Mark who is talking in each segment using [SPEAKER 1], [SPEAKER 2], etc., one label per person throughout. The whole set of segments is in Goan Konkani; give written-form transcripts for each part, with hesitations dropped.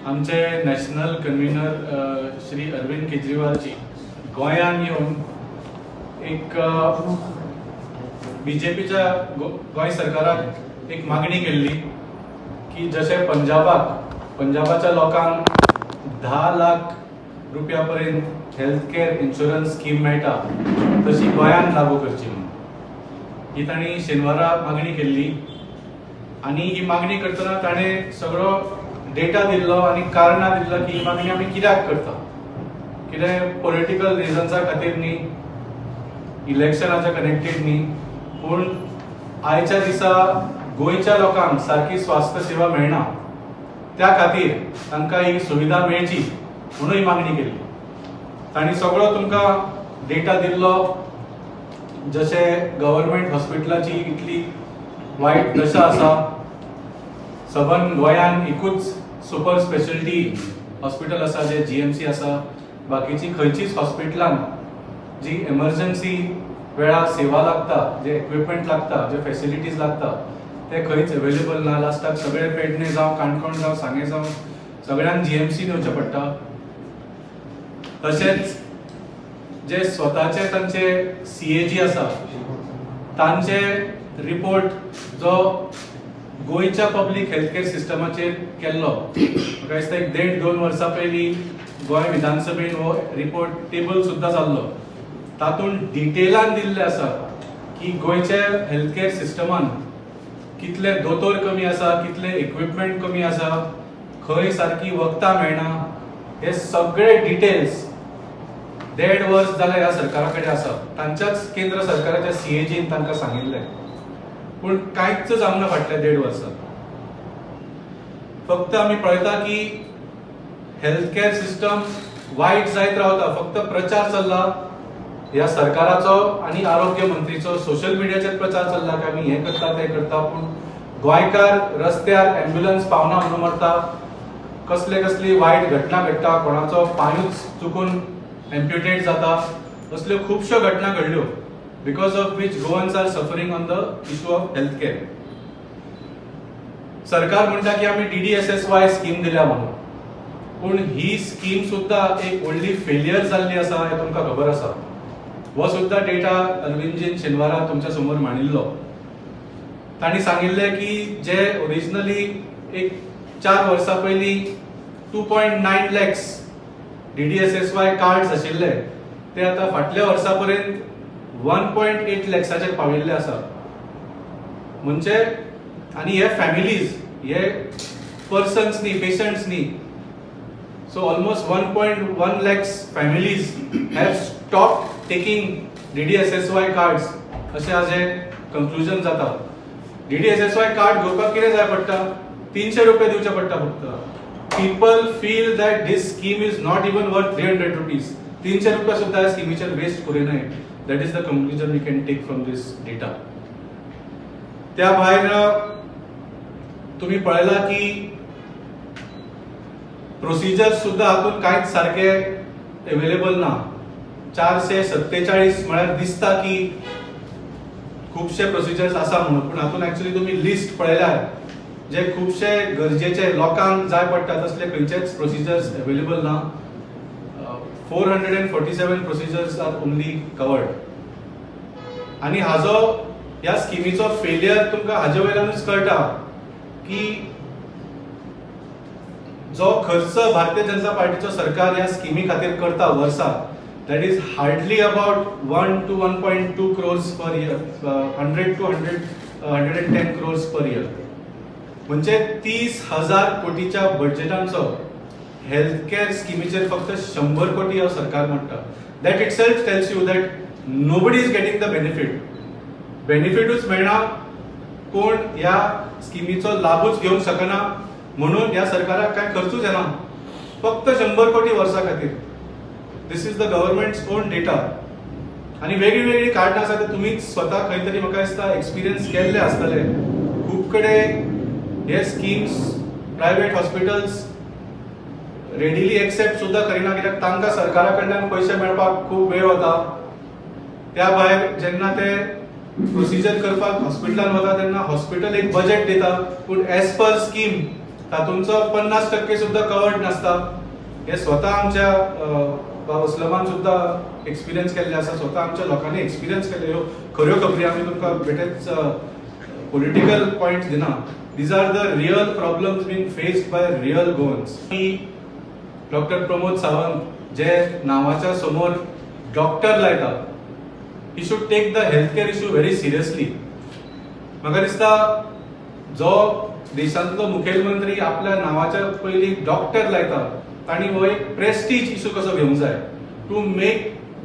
[SPEAKER 1] आमचे नॅशनल कन्व्हिनर श्री अरविंद केजरीवालजी गोंयांत येवन एक बीजेपीच्या गोंय सरकाराक एक मागणी केल्ली की जशें पंजाबाक, पंजाबाच्या लोकांक 10 लाख रुपया पर्यंत हेल्थ केअर इन्शुरन्स स्कीम मेळटा, तशी गोंयांत लागू करची म्हणून ही तांणी शेनवारा मागणी केल्ली. आनी ही मागणी करतना ताणें सगळो डेटा दिल्लो आनी कारणां दिल्लो की ही मागणी आमी कित्याक करता. कितें पॉलिटिकल रिजन्सा खातीर न्ही, इलेक्शनाच्या कनेक्टेड न्ही, पूण आयच्या दिसा गोंयच्या लोकांक सारकी स्वास्थ्य सेवा मेळना, त्या खातीर तांकां ही सुविधा मेळची म्हणून ही मागणी केल्ली. तांणी सगळो तुमकां डेटा दिल्लो, जशें गव्हर्मेंट हॉस्पिटलाची इतली वायट दशा आसा. सबंद गोंयान एकूच सुपर स्पेशलिटी हॉस्पिटल आसा, जे जीएमसी आसा. बाकीची खंयचीच हॉस्पिटलान जी एमर्जन्सी वेळार सेवा लागता, जे इक्विपमेंट लागता, जे फेसिलिटीज लागता, ते खंयच अवेलेबल ना. लास्टाक सगळे पेडणे जावं, काणकोण जावं, सांगें जावं, सगळ्यांक जीएमसीन वचचें पडटा. तशेंच जे स्वताचे तांचे सीएजी आसा, तांचे रिपोर्ट जो गोंयच्या पब्लीक हेल्थ केअर सिस्टमाचेर केल्लो, म्हाका दिसता एक देड दोन वर्सां पयलीं गोंय विधानसभेन हो रिपोर्ट टेबल सुद्दां जाल्लो. तातूंत डिटेलान दिल्लें आसा की गोंयच्या हेल्थ केअर सिस्टमान कितले दोतोर कमी आसा, कितले इक्विपमेंट कमी आसा, खंय सारकी वखदां मेळना. हे सगळे डिटेल्स देड वर्स जालें ह्या सरकारा कडेन आसा. तांच्याच केंद्र सरकाराच्या सीएजीन तांकां सांगिल्लें, पूण कांयच जावंक ना फाटल्या देड वर्सात. फक्त आमी पळयता की हेल्थ केअर सिस्टम वायट जायत रावता. फक्त प्रचार चल्ला ह्या सरकाराचो आनी आरोग्य मंत्रीचो. सोशल मिडियाचेर प्रचार चल्ला की आमी हें करता, तें करता, पूण गोंयकार रस्त्यार एम्ब्युलन्स पावना म्हणून मरता. कसले कसली वायट घटना घडटा, कोणाचो पांयूच चुकून एम्प्युटेट जाता, असल्यो खुबश्यो घटना घडल्यो, because of which Goans are suffering on the issue of health care. सरकार म्हणटा की आमी डीडीएसएसवाय स्कीम दिल्या म्हणून, पूण ही स्कीम सुद्दां एक व्हडली फेलियर जाल्ली आसा, हें तुमकां खबर आसा. हो सुद्दां डेटा अरविंदजीन शेनवारा तुमच्या समोर मांडिल्लो. तांणी सांगिल्लें की जे ओरिजिनली एक 4 वर्सां पयलीं 2.9 lakhs DDSSY cards आशिल्ले, ते आतां फाटल्या वर्सा पर्यंत 1.8 लॅक्साचेर पाविल्ले आसा. म्हणजे आनी हे फॅमिलीज, हे पर्सन्स न्ही, पेशंट्स न्ही. So almost 1.1 lakhs families have stopped taking DDSSY cards, अशें हाजें कंक्लुजन जाता. डीडीएसएसवाय कार्ड घेवपाक कितें जाय पडटा? 300 रुपया दिवचे पडटा फक्त. People feel that this scheme is not even worth ₹300. 300 रुपया सुद्दां ह्या स्किमीचेर waste करिनाय. That is the conclusion we can take from this data. त्या भायर तुम्ही पळयला की प्रोसिजर सुद्दां हातूंत कांयच सारके अवेलेबल ना. 447 म्हळ्यार दिसता की खुबशे प्रोसिजर्स आसा म्हणून, पूण हातूंत एक्चुअली तुमी लिस्ट पळयल्यार जे खुबशे गरजेचे लोकांक जाय पडटा तसले खंयचेच प्रोसिजर्स अवेलेबल ना. 447 procedures are only covered. आनी हाजो ह्या स्किमीचो फेलियर तुमकां हाजे वयल्यानूच कळटा की जो खर्च भारतीय जनता पार्टीचो सरकार ह्या स्किमी खातीर करता वर्साक, that is hardly about 1 to 1.2 crores per year, 100 to 110 crores per year. म्हणजे 30,000 कोटीच्या बजेटांचो हेल्थ केअर स्किमीचेर फक्त 100 कोटी हो सरकार म्हणटा. That itself tells you that nobody is getting the benefit. बेनिफिटूच मेळना, कोण ह्या स्किमीचो लाभूच घेवंक शकना, म्हणून ह्या सरकाराक कांय खर्चूच येना, फक्त 100 कोटी वर्सा खातीर. This is the government's own data. आनी वेगळी वेगळी कारणां आसा, ते तुमीच स्वता खंय तरी म्हाका दिसता एक्सपिरियन्स केल्ले आसतले. खूब कडेन हे schemes private hospitals readily accept सुद्दां करिना, कित्याक तांकां सरकारा कडल्यान पयशे मेळपाक खूब वेळ वता. त्या भायर जेन्ना ते प्रोसिजर करपाक हॉस्पिटलान वता, तेन्ना हॉस्पिटल एक बजेट दिता, पूण एज पर स्कीम तातूंचो 50% सुद्दां कवर्ड नासता. हे स्वता आमच्या असलमान सुद्दां एक्सपिरियन्स केल्ले आसा, स्वता आमच्या लोकांनी एक्सपिरियन्स केल्ले. ह्यो खऱ्यो खबरी आमी तुमकां बेठेच पॉलिटिकल पॉयंट्स दिना. These are the real problems being faced by real Goans. Doctor Pramod Sawant जे नांवाच्या समोर डॉक्टर लायता, he should take the health care issue very seriously. म्हाका दिसता जो देशांतलो मुखेलमंत्री आपल्या नांवाच्या पयलीं डॉक्टर लायता तांणी हो एक प्रेस्टीज इशू कसो घेवंक जाय to make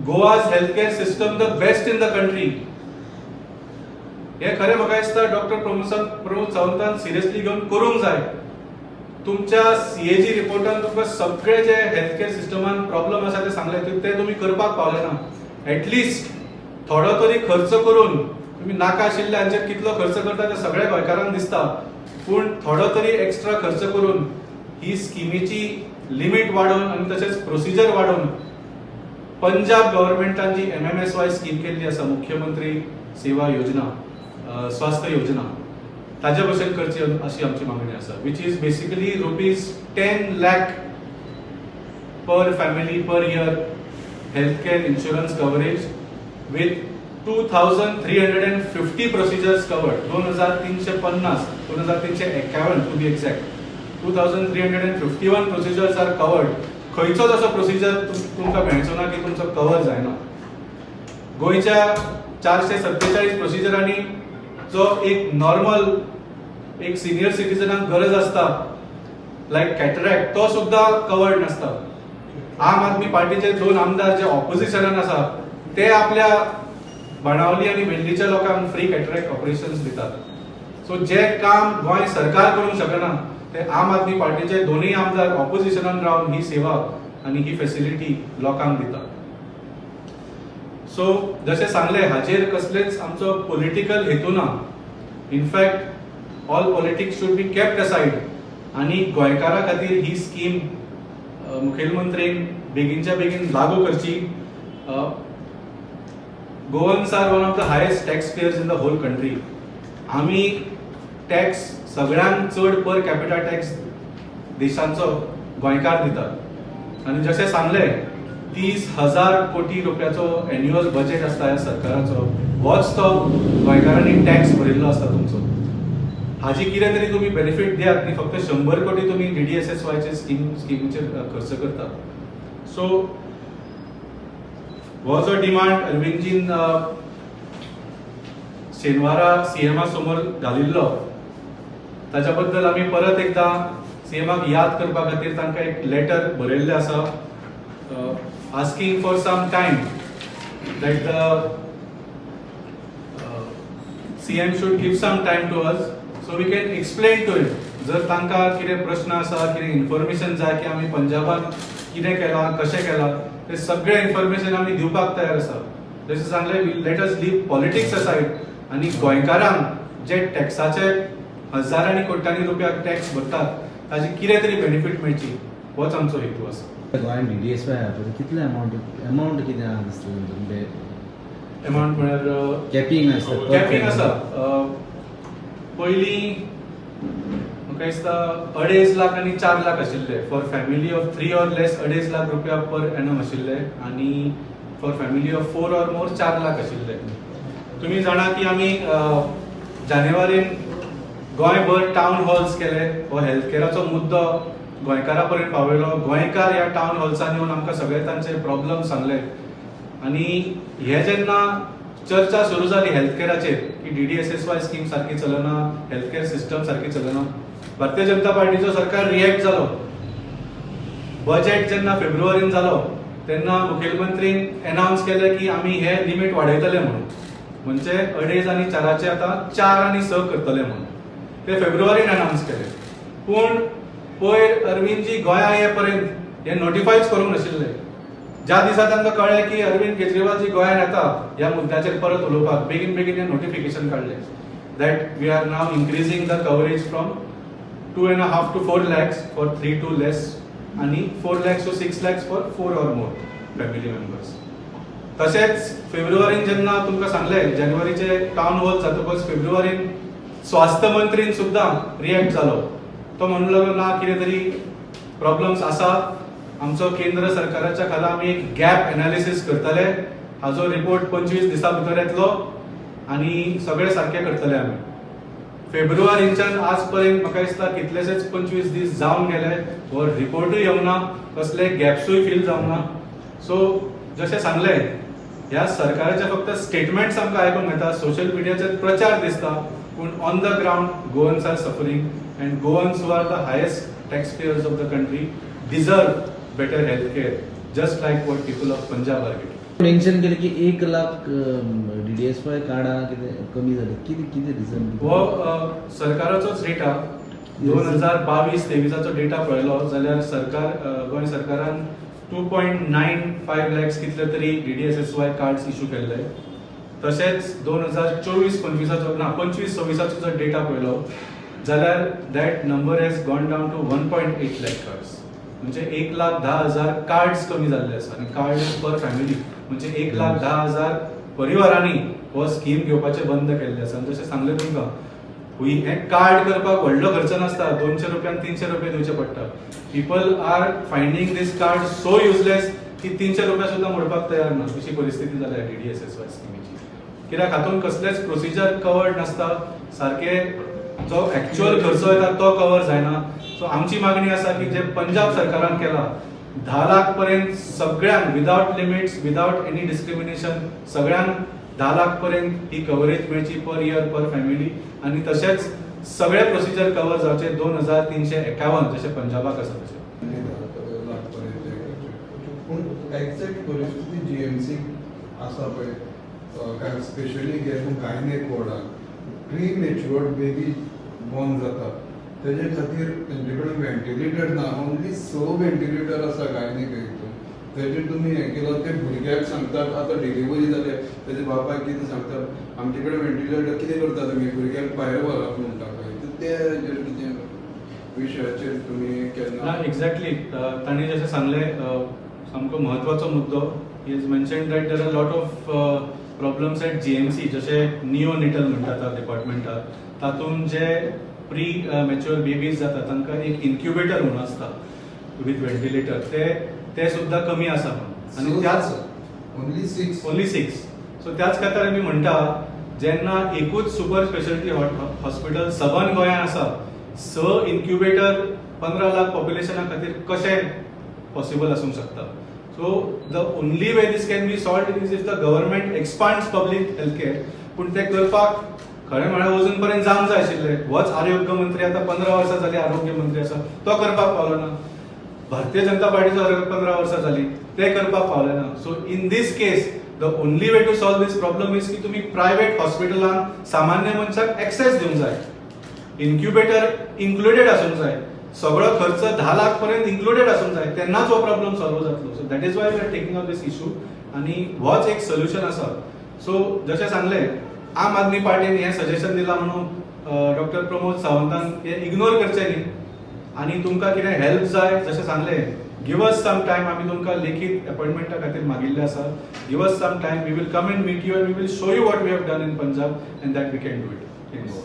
[SPEAKER 1] Goa's health care system the best in the country. हे खरें म्हाका दिसता डॉक्टर प्रमोद सावंतान सिरियसली घेवन करूंक जाय. तुमच्या सीएजी रिपोर्टान तुमकां सगळे जे हेल्थ केअर सिस्टमान प्रॉब्लम आसा ते सांगले, ते तुमी करपाक पावले ना. एटलिस्ट थोडो तरी खर्च करून तुमी नाका आशिल्ले हांचेर कितलो खर्च करता ते सगळ्या गोंयकारांक दिसता, पूण थोडो तरी एक्स्ट्रा खर्च करून ही स्किमीची लिमीट वाडोवन आनी तशेंच प्रोसिजर वाडोवन पंजाब गव्हर्मेंटान जी MMSY scheme केल्ली आसा, मुख्यमंत्री सेवा योजना, स्वास्थ्य योजना, ताजे भशेन करची अशी आमची मागणी आसा, which is basically ₹10 lakh per family per year health care insurance coverage with 2350 procedures covered. 2350, 2351 to be exact, 2351 procedures are covered. खंयचोच असो प्रोसिजर तुमकां मेळचो ना की तुमचो कवर जायना. गोंयच्या 447 प्रोसिजरांनी जो एक नॉर्मल एक सिनियर सिटीजनाक गरज आसता लायक कॅटरॅक्ट, तो सुद्दां कवर्ड नासता. आम आदमी पार्टीचे 2 आमदार जे ऑपोजिशनान आसा ते आपल्या बाणावली आनी वेल्लीच्या लोकांक फ्री कॅटरॅक्ट ऑपरेशन्स दितात. सो जे काम गोंय सरकार करूंक शकना ते आम आदमी पार्टीचे दोनूय आमदार ऑपोजिशनान रावन ही सेवा आनी ही फेसिलिटी लोकांक दितात. सो जशें सांगलें, हाचेर कसलेच आमचो पॉलिटिकल हेतू ना. In fact all politics should be kept aside आनी गोंयकारा खातीर ही स्कीम मुखेलमंत्रीन बेगीनच्या बेगीन लागू करची. Goans are one of the highest tax payers in the whole country. आमी टॅक्स सगळ्यांत चड पर कॅपिटा टॅक्स देशांचो गोंयकार दितात आनी जशें सांगलें 30,000 कोटी रुपयाचो एन्युअल बजेट आसता ह्या सरकाराचो, होच तो गोंयकारांनी टॅक्स भरिल्लो आसता तुमचो. हाजी कितें तरी तुमी बेनिफीट दियात न्ही, फक्त 100 कोटी तुमी DDSSY स्किमीचेर खर्च करतात. सो हो जो डिमांड अरविंदजीन शेनवारा सीएमा समोर घालिल्लो ताच्या बद्दल आमी परत एकदां सीएमाक याद करपा खातीर तांकां एक लेटर बरयल्लें आसा, asking for some time that the CM should give some time to us so we can explain to him. जर तांकां कितें प्रश्न आसा, कितें इन्फॉर्मेशन जाय की आमी पंजाबान कितें केलां, कशें केलां, ते सगळें इन्फॉर्मेशन आमी दिवपाक तयार आसा. जशें सांगलें, let us leave politics aside आनी गोंयकारांक जे टॅक्साचे हजारांनी कोट्यांनी रुपया टॅक्स भरतात ताजी कितें तरी बेनिफीट मेळची, होच आमचो हेतू आसा.
[SPEAKER 2] गोंयान DDSY आहा पळय, कितले अमावंट कितें आहा दिसता तुमकां?
[SPEAKER 1] अमावंट म्हळ्यार
[SPEAKER 2] कॅपिंग आसता.
[SPEAKER 1] कॅपिंग आसा. पयलीं म्हाका दिसता 2.5 लाख आनी 4 लाख आशिल्ले. For family of 3 or less 2.5 lakh रुपया पर एनम आशिल्ले आनी for family of 4 or more 4 lakh आशिल्ले. तुमी जाणा की आमी जानेवारीन गोंयभर टावन हॉल्स केले. हो हेल्थ केअराचो मुद्दो गोंयकारा पर्यंत पावयलो. गोंयकार ह्या टावन हॉल्सान येवन आमकां सगळे तांचे प्रॉब्लम सांगले आनी हे जेन्ना चर्चा सुरू जाली हेल्थ केअराचेर की DDSSY scheme सारकी चलना, हेल्थ केअर सिस्टम सारकी चलना, भारतीय जनता पार्टीचो सरकार रिएक्ट जालो. बजेट जेन्ना फेब्रुवारीन जालो तेन्ना मुखेलमंत्रीन एनावन्स केलें की आमी हे लिमीट वाडयतले म्हणून, म्हणजे 2.5 आनी 4 आतां 4 आनी 6 करतले म्हणून ते फेब्रुवारीन अनावन्स केले. पूण पयर अरविंदजी गोंया ये पर्यंत हे नोटिफायच करूंक नाशिल्ले. ज्या दिसा तांकां कळ्ळें की अरविंद केजरीवालजी गोंयांत येता ह्या मुद्द्याचेर परत उलोवपाक, बेगीन बेगीन हे नोटिफिकेशन काडलें that we are now increasing the coverage from 2.5 to 4 lakhs for 3 to less आनी 4 lakhs to 6 lakhs for 4 or more family members. तशेंच फेब्रुवारीन जेन्ना तुमकां सांगलें जानेवारीचे टावन हॉल जातकच फेब्रुवारीन स्वास्थ्य मंत्रीन सुद्दां रिएक्ट जालो. तो म्हणूंक लागलो ना कितें तरी प्रॉब्लम्स आसा. आमचो केंद्र सरकाराच्या खाला आमी एक गॅप एनालिसीस करतले, हाजो रिपोर्ट 25 दिसां भितर येतलो आनी सगळें सारकें करतले आमी. फेब्रुवारीच्यान आज पर्यंत म्हाका दिसता कितलेशेच 25 दीस जावन गेले, हो रिपोर्टूय येवंक ना, कसले गॅप्सूय फील जावंक ना. सो जशें सांगलें, ह्या सरकाराचे फक्त स्टेटमेंट्स आमकां आयकूंक मेळटा, सोशल मिडियाचेर प्रचार दिसता, पूण on the ground Goans are suffering and Goans who are the highest tax payers of the country deserve better health care, just like what people of Punjab are getting.
[SPEAKER 2] Mention केलें की 1 लाख DDSY कार्डां कितें कमी जाली, कितें कितें रिजन?
[SPEAKER 1] हो सरकाराचोच डेटा, 2022-23 डेटा पळयलो जाल्यार सरकार गोंय सरकारान 2.95 लॅक्स कितले तरी DDSSY cards issue केल्ले. तशेंच 2024-25 ना 25-26 जर डेटा पळयलो जाल्यार that number has gone down to 1.8 lakh cards, म्हणजे 1,10,000 कार्ड्स कमी जाल्ले आसा. आनी कार्ड पर फॅमिली म्हणजे 1,10,000 परिवारांनी हो स्कीम घेवपाचें बंद केल्लें आसा. आनी जशें सांगलें तुमकां, हें कार्ड करपाक व्हडलो खर्च नासता, 200 रुपयान 300 रुपया दिवचे पडटा. People are finding this card so useless की 300 रुपया सुद्दां मोडपाक तयार ना, अशी परिस्थिती जाल्या DDSSY स्किमीची. कित्याक हातूंत कसलेच प्रोसिजर कवर्ड नासता, सारके जो एक्चुअल खर्च येता तो कवर जायना. सो आमची मागणी आसा की जे पंजाब सरकारान केला 10 लाख पर्यंत सगळ्यांक without limits, without any discrimination सगळ्यांक 10 लाख पर्यंत ही कवरेज मेळची पर इयर पर फॅमिली, आनी तशेंच सगळे प्रोसिजर कवर जावचे 2351 जशें पंजाबाक आसा तशें.
[SPEAKER 3] पूण एक्झॅक्ट परिस्थिती जीएमसी आसा पळय, काय स्पेशली घे गायनेक वॉर्डान प्री मेच्युअर्ड बेबी बॉर्न जाता, तेजे खातीर तेंचे कडेन व्हेंटिलेटर ना, ओन्ली 6 व्हेंटिलेटर आसा गायनेक हितून. तेजेर तुमी हें केलां, ते भुरग्याक सांगतात आतां डिलिव्हरी जाल्या तेजे बापायक कितें सांगतात, आमचे कडेन व्हेंटिलेटर कितें करता तुमी, भुरग्याक भायर व्हरात म्हणटा पळय. ते हेजेर कितें विशयाचेर तुमी केन्ना?
[SPEAKER 1] ना, एक्झॅक्टली तांणी जशें सांगलें सामको म्हत्वाचो मुद्दो. He has mentioned that there are lot of problems at GMC, जशें निओनेटल म्हणटात डिपार्टमेंटाक, तातूंत जे प्री मॅच्युअर बेबीज जाता तांकां एक इन्क्युबेटर म्हणून आसता विथ व्हेंटिलेटर, ते सुद्दां कमी आसा म्हणून. आनी त्याच
[SPEAKER 3] ओन्ली 6,
[SPEAKER 1] ओन्ली 6. सो त्याच खातीर आमी म्हणटा जेन्ना एकूच सुपर स्पेशलिटी हॉस्पिटल सबंद गोंयांत आसा, 6 इन्क्युबेटर 15 लाख पॉप्युलेशना खातीर कशें पॉसिबल आसूंक शकता? So the only way this can be solved is if the government expands public health care. पूण तें करपाक खरें म्हळ्यार अजून पर्यंत जावंक जाय आशिल्लें. होच आरोग्य मंत्री आतां 15 वर्सां जालीं आरोग्य मंत्री आसा, तो करपाक पावलो ना. भारतीय जनता पार्टीचो 15 वर्सां जालीं, ते करपाक पावले ना. So in this case the only way to solve this problem is की तुमी प्रायवेट हॉस्पिटलान सामान्य मनशाक एक्सेस दिवंक जाय, इन्क्युबेटर इन्क्लुडेड आसूंक जाय, सगळो खर्च 10 लाख पर्यंत इन्क्लुडेड आसूंक जाय, तेन्नाच हो प्रॉब्लम सॉल्व जातलो. So that is why we are taking up this issue आनी होच एक सोल्युशन आसा. सो जशें सांगलें, आम आदमी पार्टीन हें सजेशन दिलां म्हणून डॉक्टर प्रमोद सावंतान हें इग्नोर करचें न्ही. आनी तुमकां कितें हेल्प जाय, जशें सांगलें, give us some time, आमी तुमकां लेखीत अपॉयंटमेंटा खातीर मागिल्लें आसा. Give us some time, we will come and meet you and we will show you what we have done in Punjab and that we can do it in Goa.